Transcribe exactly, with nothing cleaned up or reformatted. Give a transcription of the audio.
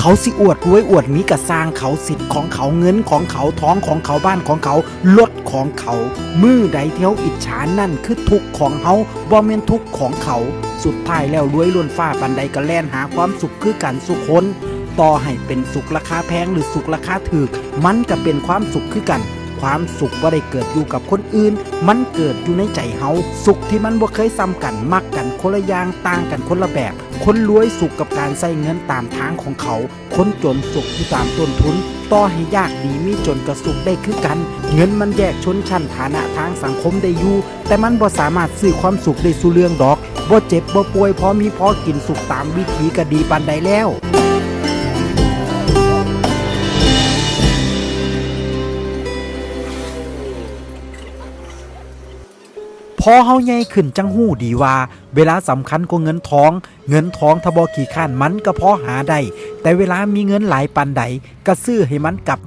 เขาสิอวดรวยอวดมีกะซ่างเขา สิทธิ์ของเขา เงินของเขา ทองของเขา บ้านของเขา รถของเขา มื้อใดที่เฮาอิจฉา นั่นคือทุกข์ของเฮา บ่แม่นทุกข์ของเขา สุดท้ายแล้วรวยล้นฟ้าปานใดก็แล่นหาความสุขคือกันซุคน ต่อให้เป็นสุขราคาแพงหรือสุขราคาถูก มันก็เป็นความสุขคือกัน ความสุขบ่ได้เกิดอยู่กับคนอื่น มันเกิดอยู่ในใจเฮา สุขที่มันบ่เคยส่ำกัน มักกันคนละอย่าง ต่างกันคนละแบบ คนรวยสุขกับการใช้เงินตามทางของเขา คนจนสุขอยู่ตามต้นทุน ต่อให้ยากดีมีจนก็สุขได้คือกัน เงินมันแยกชนชั้นฐานะทางสังคมได้อยู่ แต่มันบ่สามารถซื้อความสุขได้ซุเรื่องดอก บ่เจ็บบ่ป่วย พอมีพอกิน สุขตามวิถีก็ดีปานใดแล้ว พอเฮาใหญ่ขึ้นจั่งฮู้ดีว่า เวลาสำคัญกว่าเงินทอง เงินทองถ้าบ่ขี้คร้านมันก็พอหาได้ แต่เวลามีเงินหลายปานใดก็ซื้อให้มันกลับ